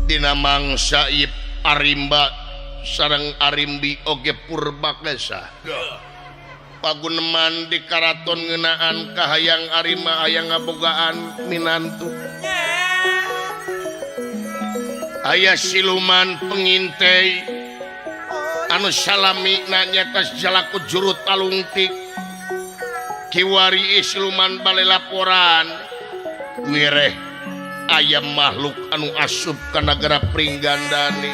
Dina mangsa ieu Arimba sareng Arimbi oge Purbakesa. Paguneman di karaton ngeunaan kahayang Arimba hayang ngabogaan minantu. Aya siluman pengintai anu salami nanya tas jalaku juru talungtik. Kiwari siluman bale laporan wireh aya makhluk anu asup ka nagara Pringgandani.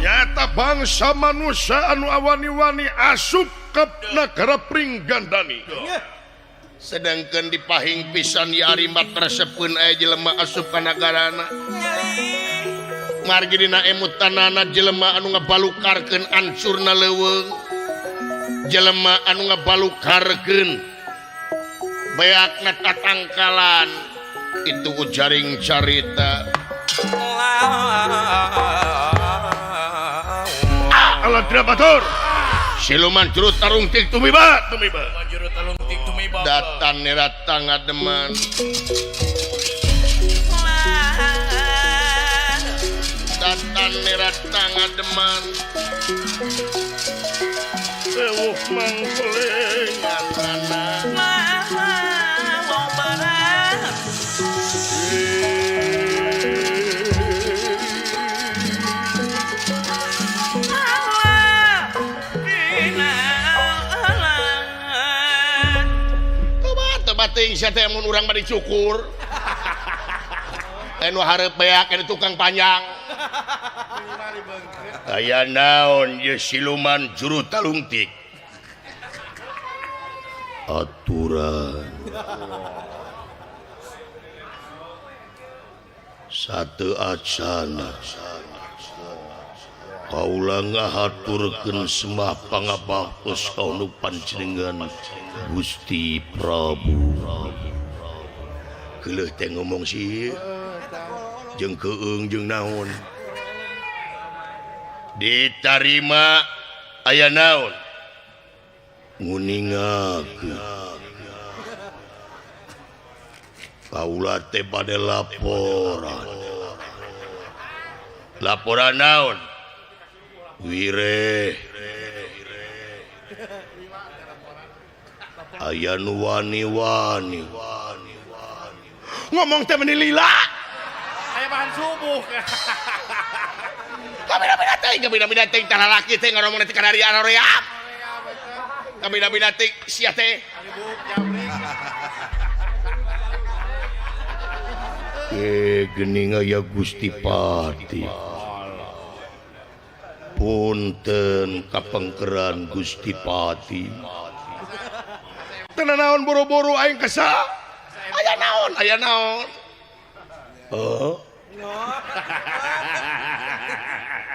Nyata bangsa manusia anu awani-wani asup ka nagara Pringgandani. Sedangkan dipahing pisan ya Arimba resepeun aya jelema asup ka nagarana. Margi dina emutanana jelema anu ngabalukarkeun ancurna leuweung. Jelema anu ngabalukarkeun beakna tatangkalan itu ujaring carita. Alah batur. Siluman juru tarungtik tumiba tumiba. Datan nerata ngademan. Datan nerata ngademan. Sewuh mangkuling Tobat teuing sia teh mun urang mah dicukur. Anu hareup beak anu tukang panjang. Aya naon ye siluman juru talungtik. Aturan satu acana kaula ngahaturkeun sembah pangabaktos ka nu panjenengan Gusti Prabu. Geuleuh teh ngomong sih jeung keung jeung naon ditarima aya naon nguningakeun kaula teh bade laporan. Laporan naon? Wireh aya nu wani-wani ngomong teh meni lila aya bahan subuh. Kabina-bina teh, kabina-bina teh tah lalaki teh ngomong teh kana reap. Kabina-bina teh sia teh. Geuning aya Gusti Pati. Punten kapengkeran Gusti Pati. Teu naon boro-boro aing kesal. Aya naon? Aya naon? Oh.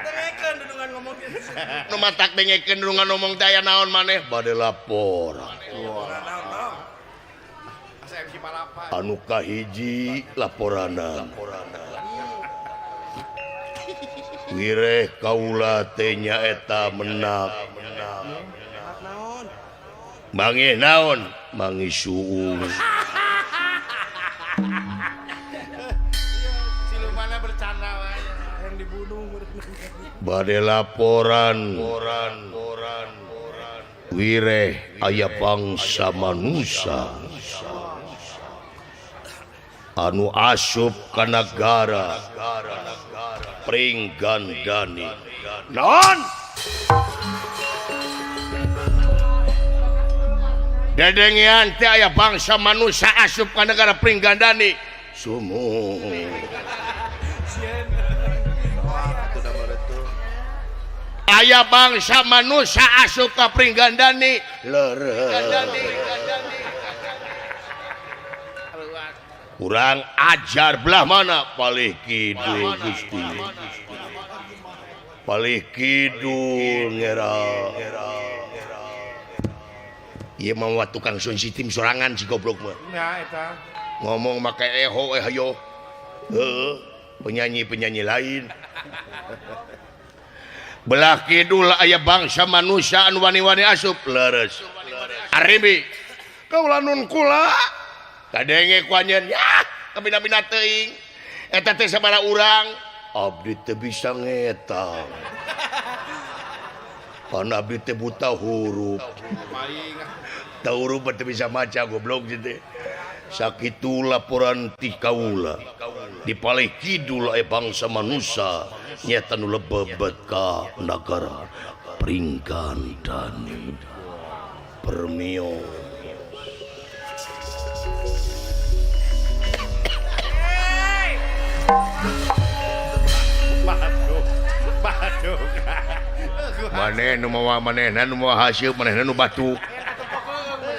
Dengekeun dunungan ngomong kieu. Nu matak dengekeun dunungan ngomong teh aya naon maneh? Bade laporan. Anu kahiji laporana. Wireh kaula teh nyaeta menak. Mangih naon? Mangih suung. Silumanna bercanda wae yang dibunuh. Bade laporan. Wireh aya bangsa manusia anu asup ka nagara Pringgandani. Naon? Dedengean teh aya bangsa manusia asup ka nagara Pringgandani. Sumuh. Aya bangsa manusia asup ka Pringgandani. Leureuh. Kurang ajar belah mana? Palih kidul Gusti. Palih kidul ngera. Ieu mah tukang sound system sorangan si goblok mah. Nya eta. Ngomong make eho hayo. Heuh, penyanyi-penyanyi lain. Belah kidul aya bangsa manusia anu wani-wani asup leres. Arimbi. Kaula nun kula. Kadenge ku anjeun ya Kabina-bina teuing. Eta teh sabaraha urang? Abdi teu bisa ngetang. Pan abdi teh buta huruf. Buta huruf teu bisa maca goblok teh. Sakitu laporan ti kaula. Di palih kidul aya bangsa manusia nyata nu lebebet ka nagara Pringgandani. Permio. Batuk. Batuk. Maneh nu mawa manehna nu mawa hasil manehna nu batuk.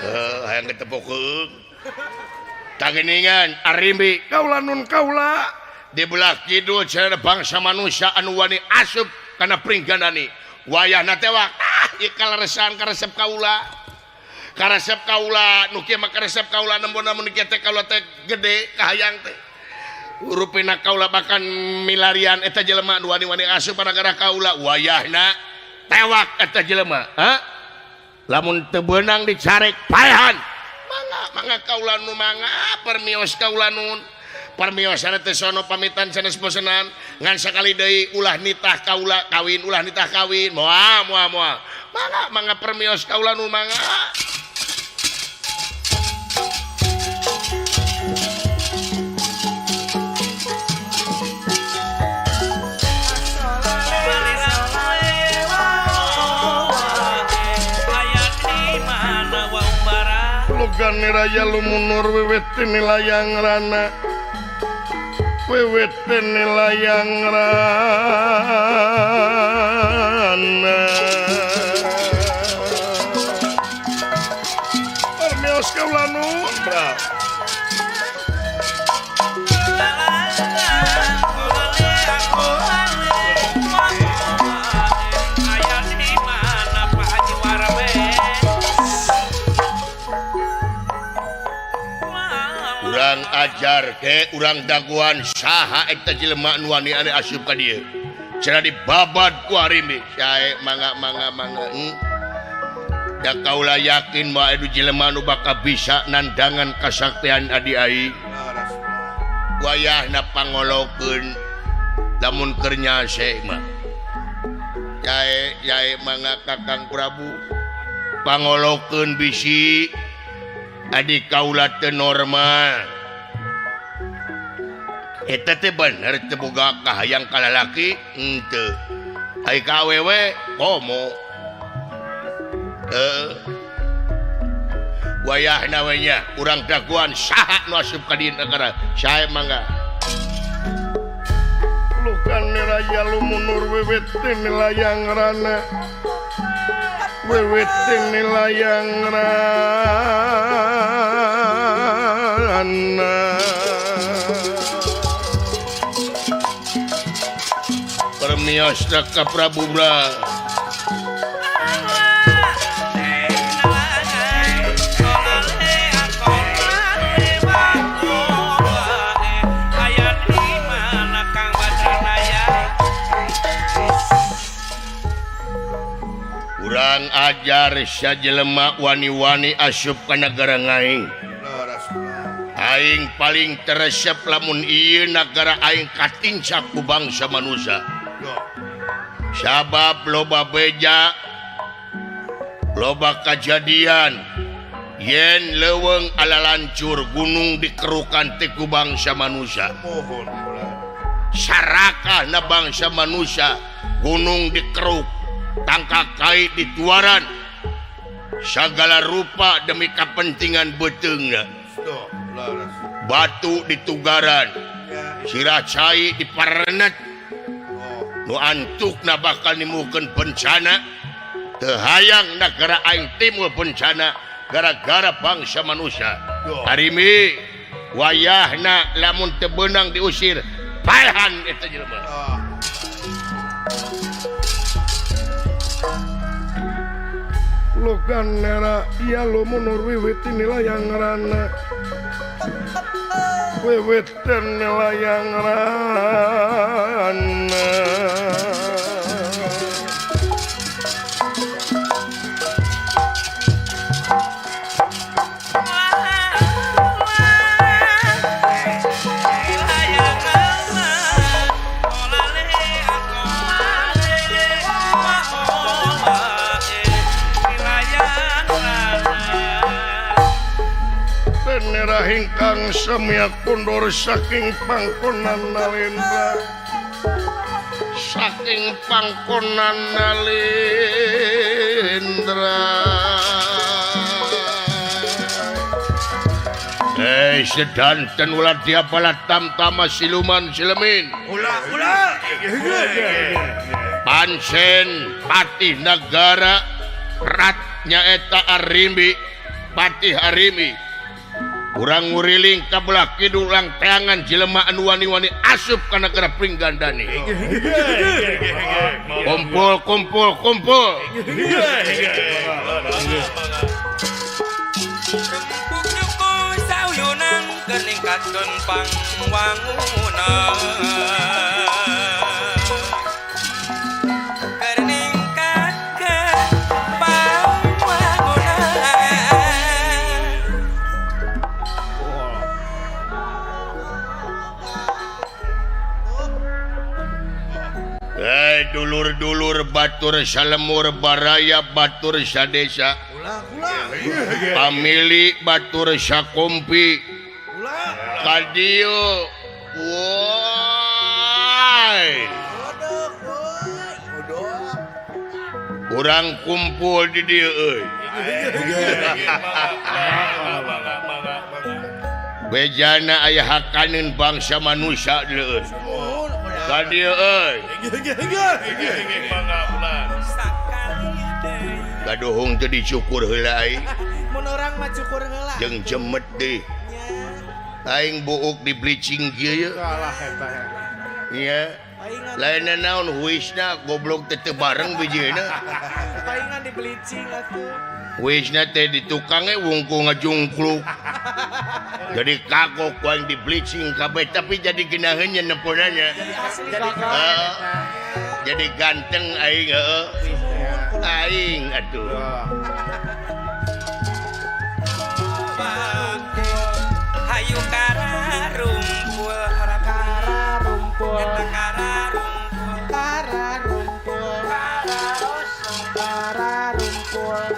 Heuh, hayang ketepokeun. Tageningan Arimbi kaula nun kaula di belah kidul cenah bangsa manusia anu wani asup kana Pringgandani. Wayahna teh ah ieu kaleresan karesep kaula. Karesep kaula nu kieu mah karesep kaula nembona mun kieu teh kaula teh gede kahayang teh. Rupina kaula bahkan milarian eta jelema nu wani-wani asup kana nagara kaula. Wayahna tewak eta jelema. Ha? Lamun teu beunang dicarek paehan. Mangga mangga kaula nu mangga permios kaula nun. Permios teh sono pamitan sanes bosenan ngan sakali deui ulah nitah kaula kawin ulah nitah kawin moal moal moal. Mangga mangga permios kaula nu mangga. Logan raya lumunur wiwit layang rana wiwit layang rana permios kaula nun bra. Urang ajar ke urang daguan saha eta jelema nu wani ane asup ka dieu. Cenah dibabad ku Arimbi. Sae mangga mangga mangga. Da kaula yakin bahwa anu jelema nu bakal bisa nandangan kasaktian adi aing. Wayahna pangolokeun lamun keur nyase mah. Sae sae mangga Kakang Prabu. Pangolokeun bisi adi kaula teu normal. Eta teh bener teu boga kahayang ka lalaki henteu. Ai ka awewe komo. Heuh. Wayahna we nya urang daguan saha nu asup ka dieu nagara. Sae mangga. Logan raya lumunur wiwit layang rana wiwit layang rana Permios ka Prabu Bra. Urang ajar sajelema wani-wani asup ka nagara aing. Aing paling teresep lamun ieu nagara aing katincak ku bangsa manusia. Sabab loba beja, loba kajadian, yen leuweung ala lancur gunung dikerukan teh ku bangsa manusia. Sarakah na bangsa manusia, gunung dikeruk, tangka kait dituaran, segala rupa demi kepentingan beuteungna. Batu ditugaran, sirah cai diparenet, nu antukna bakal nimukeun bencana. Teu hayang nagara aing timbul bencana gara-gara bangsa manusia. Arimi wayahna lamun teu beunang diusir, paehan eta jelema. Logan nera iya lumunur wiwit layang rana wiwit layang rana Sanerah ingkang samya kondur saking pangkonan Nalendra. Saking pangkonan Nalendra. Sedanten ulah diapalah tamtama siluman silemin. Ulah ulah. Pancen patih negara rat nyaeta Arimbi, Patih Arimbi. Urang nguriling ka belah kidul lang teangan jelema anu wani-wani asup ka negara Pringgandani. Kumpul kumpul kumpul. Ningkatkeun pangwangunan keur ningkatkeun pangwangunan. Hei dulur-dulur batur salemur baraya batur sadesa pamili batur sakompi kadieu woi urang kumpul di dieu euy. Bejana aya hakaneun bangsa manusia dieu euy. Kadieu euy. Kaduhung teu dicukur heula aing. Mun urang mah cukur heula. Jeung jemet deui. Aing buuk di bleaching kieu ye. Kalah eta. Nya. Lainna naon huisna goblok teh teu bareng bijieuna. Paingan di bleaching atuh. Huisna teh di tukang ge wungkul ngajungkluk. Jadi kagok ku aing di bleaching kabeh tapi jadi geunaheun nya nemponana. Jadi ganteng aing heueuh. Aing atuh. Hayu kararumpul kararumpul eta kararumpul kararumpul kararumpul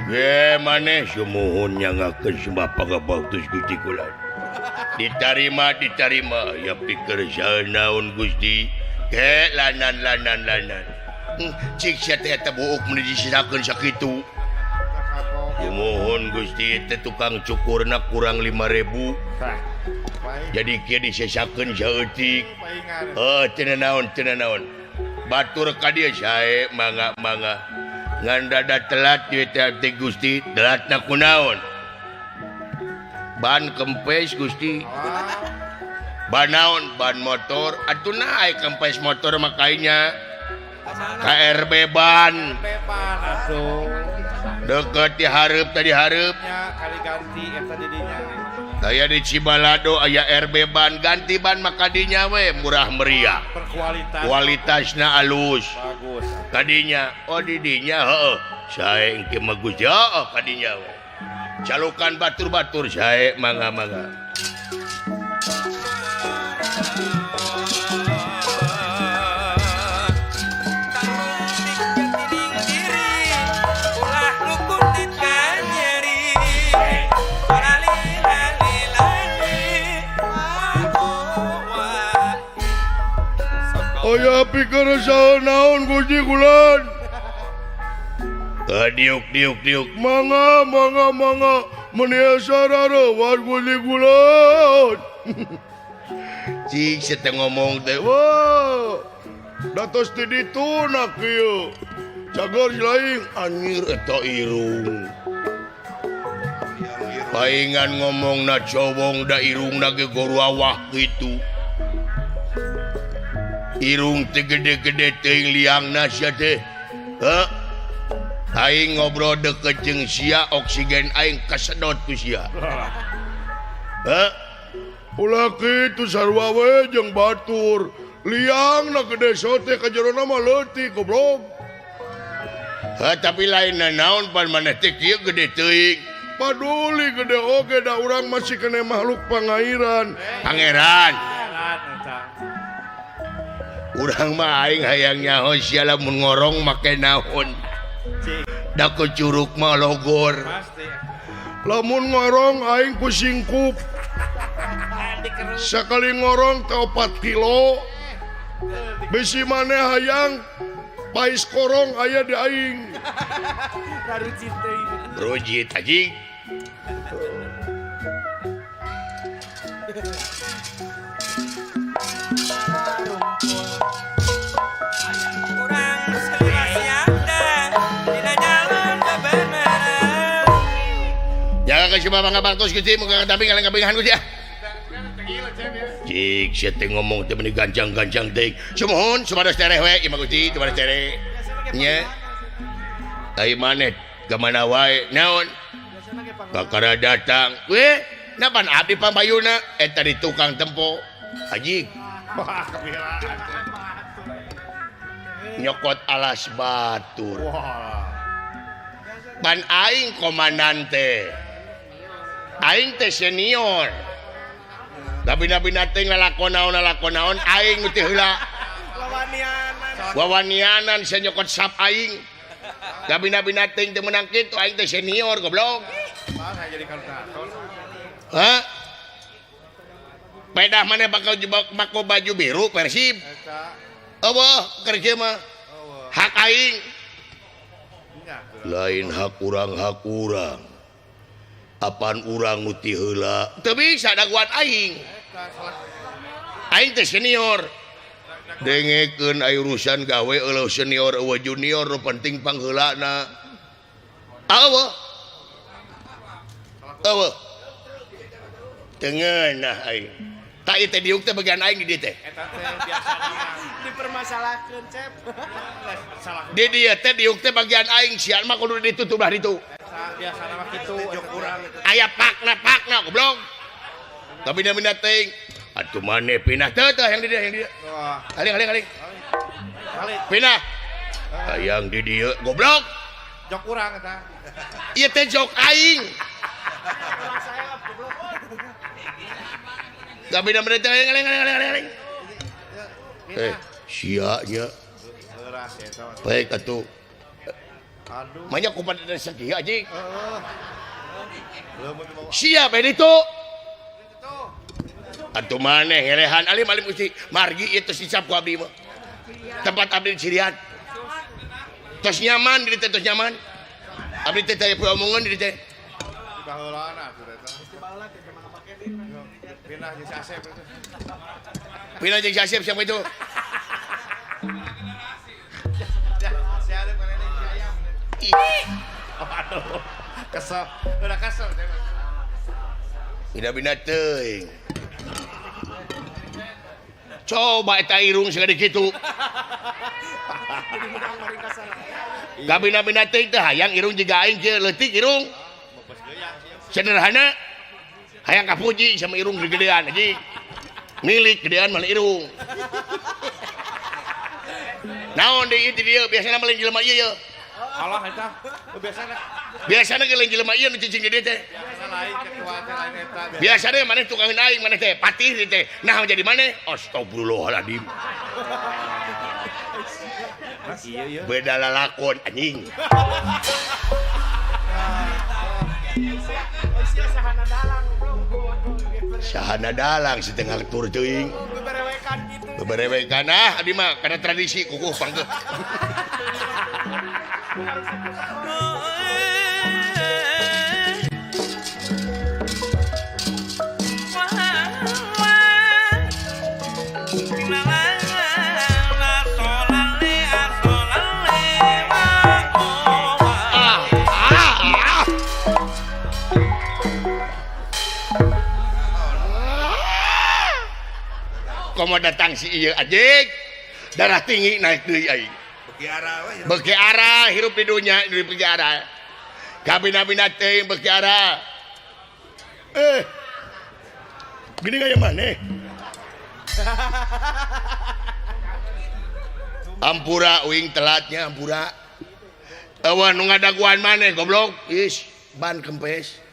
Ye maneh sumuhun nyangakeun sembah pangabaktos Gusti kula. Ditarima ditarima ya pikir naon Gusti ke lanan lanan lanan. Cik sia teh eta buuk mun disisakeun sakitu. Sumuhun Gusti teh tukang cukurna kurang 5.000. Jadi kieu disesakeun saeutik. Heuh teu naon teu naon. Batur ka dieu sae mangga mangga. Ngan rada telat ieu teh Gusti, telatna kunaon? Ban kempes Gusti. Ban naon? Ban motor. Atuh nae kempes motor mah kainya. KRB ban. Deket di hareup tadi hareup. Kali ganti eta di dinya. Aya di Cibalado aya RB ban, ganti ban mah kadinya we murah meriah. Berkualitas. Kualitasna alus. Bagus. Kadinya, oh di dinya heueuh. Sae engke mah Gusti heueuh kadinya we. Calukan batur-batur sae mangga-mangga. Aya pikir saha naon Gusti kulan. Diuk diuk diuk. Mangga mangga mangga meni asa rareuwas Gusti kulan. Cik teh ngomong teh. Wah. Datos ti ditu na kieu. Cager lain anjir eta irung. Paingan ngomongna cowong da irungna ge goruawah kitu. Irung teh gede-gede teuing liangna sia teh. Heuh. Aing ngobrol deket jeung sia oksigen aing kasedot ku sia. Heuh. Ulah kitu sarua we jeung batur. Liangna gede sote ka jerona mah leutik goblok. Heuh tapi lain naon pan maneh teh kieu gede teuing. Paduli gede oge da urang masih kena makhluk pangairan. Pangeran. Urang mah aing hayang nyaho sia lamun ngorong make naon. Da ke curug mah logor. Lamun ngorong aing ku singkup. Sakali ngorong teh 4 kilo. Bisi maneh hayang pais korong aya di aing. Rujit teuing. Rujit anjing. Urang seliwasiada dina jalan kebenaran. Jaga ke si Bapak ngabang tos Gusti muga katapi kaleng kabingahan Gusti ah. Cik sia teh ngomong teh meuni ganjang-ganjang teuing. Sumuhun supados tereh we ieu mah Gusti supados tereh. Nya. Ai maneh ka mana wae naon? Kakara datang. We, napan abdi pambayuna eta di tukang tempo. Haji. Nyokot alas batur. Pan aing komandan teh. Aing teh senior. Dabina-bina teh ngalakon naon aing nu teu heula. Wawanianan sia nyokot sap aing. Dabina-bina teh teu meunang kitu aing teh senior goblok. Hah? Pedah maneh bakal bako baju biru Persib. Eueuh keur kieu mah. Hak aing. Lain hak urang hak urang. Apan urang nu ti heula teu bisa daguan aing. Aing teh senior. Dengekeun aya urusan gawe eueuh senior eueuh junior nu penting pangheulana. Eueuh. Eueuh. Teu ngeunah aing. Tak ieu teh diuk teh bagian aing di dieu teh. Eta teh biasana dipermasalahkeun Cep. Di dieu teh diuk teh bagian aing sia mah kudu ditutup lah ditu. Biasana mah kitu aya pakna-pakna goblok. Tapi bina teuing. Atuh maneh pindah teu teh yang di dieu yang di dieu. Aling aling aling. Pindah. Hayang di dieu goblok. Jok urang eta. Ieu teh jok aing. Tapi bina teh aling aling aling aling. Eh, sia nya. Baik atuh. Aduh. Banyak kupat dari segi anjing. Heeh. Siap itu. Atuh maneh ngelehan alim alim Gusti. Margi ieu tos dicap ku abdi mah. Tempat abdi cirian. Tos nyaman di teh tos nyaman. Abdi teh teh omongan di teh. Baheulana atuh eta. Pindah jeung si Asep itu. Pindah jeung si Asep siapa itu? Aduh, kesel, udah kesel. Bina-bina teuing. Coba eta irung segede kitu. Kabina-bina teuing teh hayang irung jiga aing kieu leutik irung. Sederhana. Hayang kapuji sama irung gegedean anjing. Milik gedean malah irung. Naon deui di dieu biasana mah lain jelema ieu ye. Alah eta. Biasana. Biasana ge lain jelema ieu nu cicing di dieu teh. Biasana lain ketua teh lain eta. Biasana maneh tukangeun aing maneh teh patih di teh. Nah jadi maneh astagfirullahaladzim. Iya iya. Beda lalakon anjing. Sahana dalang setengah tur teuing. Beberewekan gitu. Beberewekan ah abdi mah karena tradisi kukuh pangkeuh. Komo datang si ieu anjing darah tinggi naik deui aing. Beki arah we. Beki arah hirup di dunya di beki arah. Kabina-bina teuing beki arah. Gini gaya maneh. Ampura uing telatnya ampura. Eueuh nu ngadaguan maneh goblok. Is ban kempes.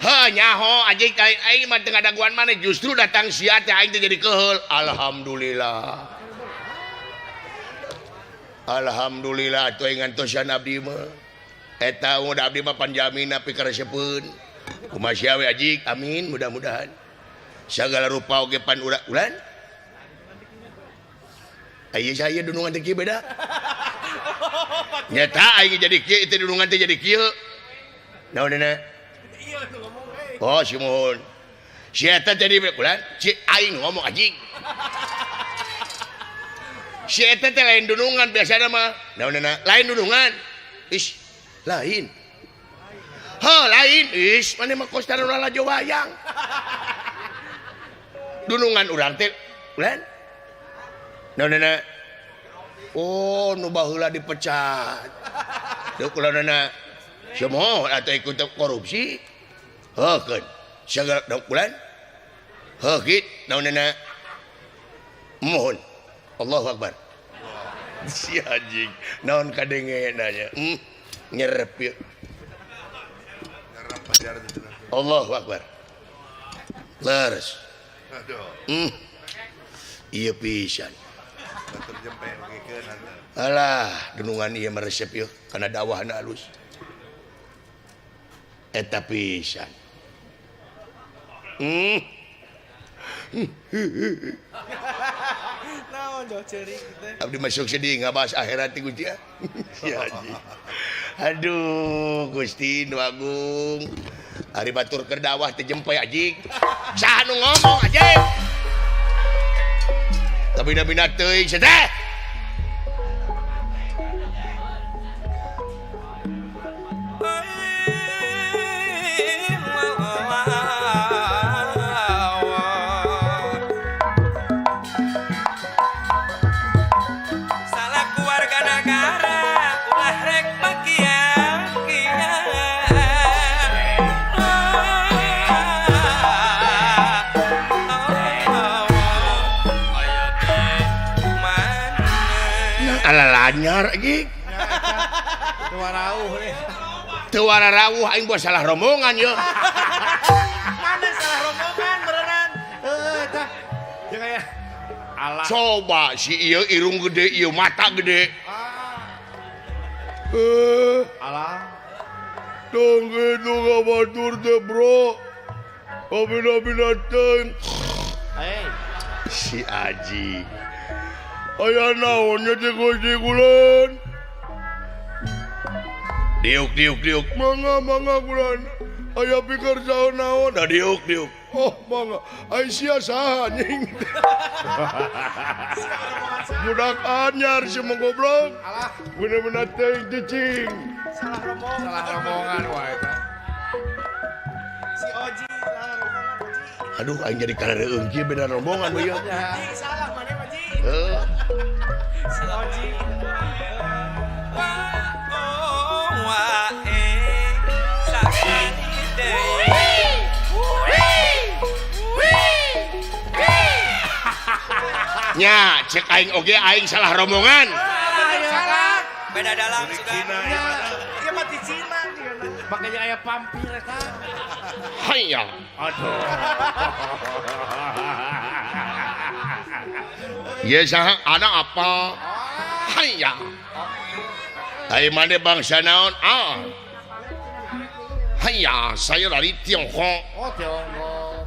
Heuh nyaho anjing aing mah teu ngadaguan maneh justru datang sia teh aing teh jadi keheul. Alhamdulillah. Alhamdulillah atuh aing ngantosan abdi mah. Eta udah abdi mah panjamina pikaresepeun. Kumaha sia we anjing amin mudah-mudahan. Sagala rupa oge pan ulan. Aya saya dunungan teh kieu beda. Nyata aing jadi kieu itu dunungan teh jadi kieu. Naon? Oh si mohon. Si eta jadi ulan, si aing ngomong anjing. Si eta teh lain dunungan biasana mah. Naon lain dunungan. Ih, lain. Heuh, lain. Ih, maneh mah kos taruna lalajo wayang. Dunungan urang teh ulan. Naon? Oh, nu baheula dipecat. Deuk ulanana. Semua atau ikut korupsi. Heuh keun. Sagala bulan. Heuh kitu naonana? Mohon. Allahu Akbar. Si anjing naon kadenge nanya. Nyerep ieu. Allahu Akbar. Leres. Aduh. Ieu pisan. Alah, dunungan ieu meresep ieu kana dakwahna alus. Eta pisan. Naon jauh ceurik teh. Abdi masuk sedih ngabahas akhirat teh Gusti. Si anjing. Aduh, Gusti nu agung. Ari batur keur dakwah teh jempe anjing. Saha nu ngomong anjing? Kabina-bina teuing teh. Lanyar ge teu warauh deh. Teu warauh aing buat salah rombongan ye. Mana salah rombongan beneran? Heuh eta. Jeung aya alah. Coba si ieu irung gede ieu mata gede. Alah. Tong kitu ka batur teh bro. Abina-bina teuing. Hey. Si Aji. Aya naonnya teh Gusti Kulan? Diuk diuk diuk. Mangga mangga Kulan. Aya pikir saha naon? Da diuk diuk. Oh mangga. Ai sia saha anjing? Budak anyar si mah goblok. Alah, bener-bener teuing cicing. Salah rombongan. Salah rombongan wae eta. Si Oji salah rombongan Oji. Aduh aing jadi karareueung kieu beda rombongan we ieu. Salah maneh mah Ji. Heuh. Si Oji. Nya, cek aing oge aing salah rombongan. Salah. Beda dalam sudah. Ieu mah di Cina dia. Makanya aya pampir eta. Hayya. Aduh. Ye saha ana apa? Hayya. Ai mane bangsa naon? Ah. Hayya, saya dari Tiongkok. Oh, Tiongkok.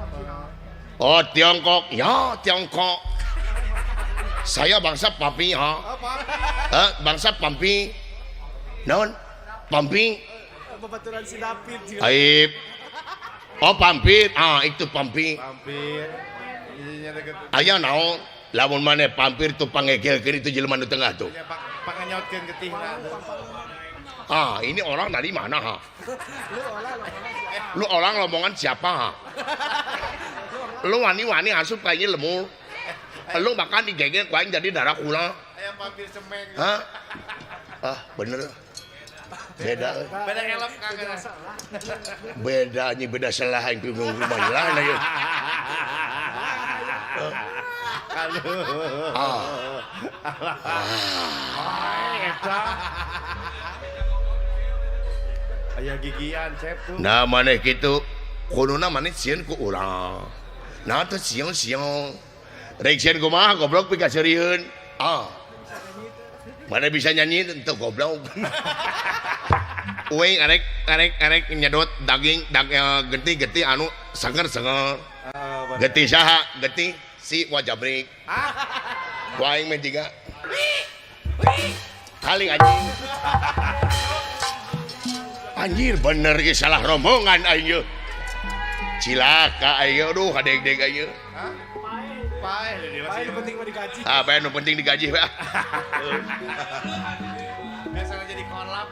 Oh, Tiongkok. Ya, Tiongkok. Saya bangsa Pampi, ha. Oh, Pampi. Hah, bangsa Pampi. Naon? Pampi. Babaturan si David juga. Aib. Oh, Pampir. Ah, itu Pampi. Pampir. Aya naon? Lamun maneh pampir tuh pangegelkeun itu jelema nu tengah tuh. Ya, pangenyautkeun getihna. Ah, ini orang dari mana, ha? Lu orang rombongan siapa, ha? Lu wani-wani asup kayaknya lemur. Lu makan digegel ku aing jadi darah kula. Aya pampir cemeng. Hah? Ah, bener. Beda. Beda elep kagak. Beda anjing beda salah aing bingung rumah lah ieu. Ah. Eta. Aya gigian cep tuh. Nah maneh kitu kuduna maneh sieun ku urang. Nah teh sieun-sieun. Rek sieun kumaha goblok pikaseurieun. Ah. Mana bisa nyanyi teu goblok. Uing arek arek arek nyedot daging getih-getih anu seger-seger. Getih saha? Getih si Wajabrik. Ku aing mah jiga. Kaling anjing. Anjir bener ieu salah rombongan aing ieu. Cilaka aing aduh kadeg-deg aing ieu. Paeh Paeh nu penting mah digaji. Ah, bae nu penting digaji we. Biasanya jadi kolap.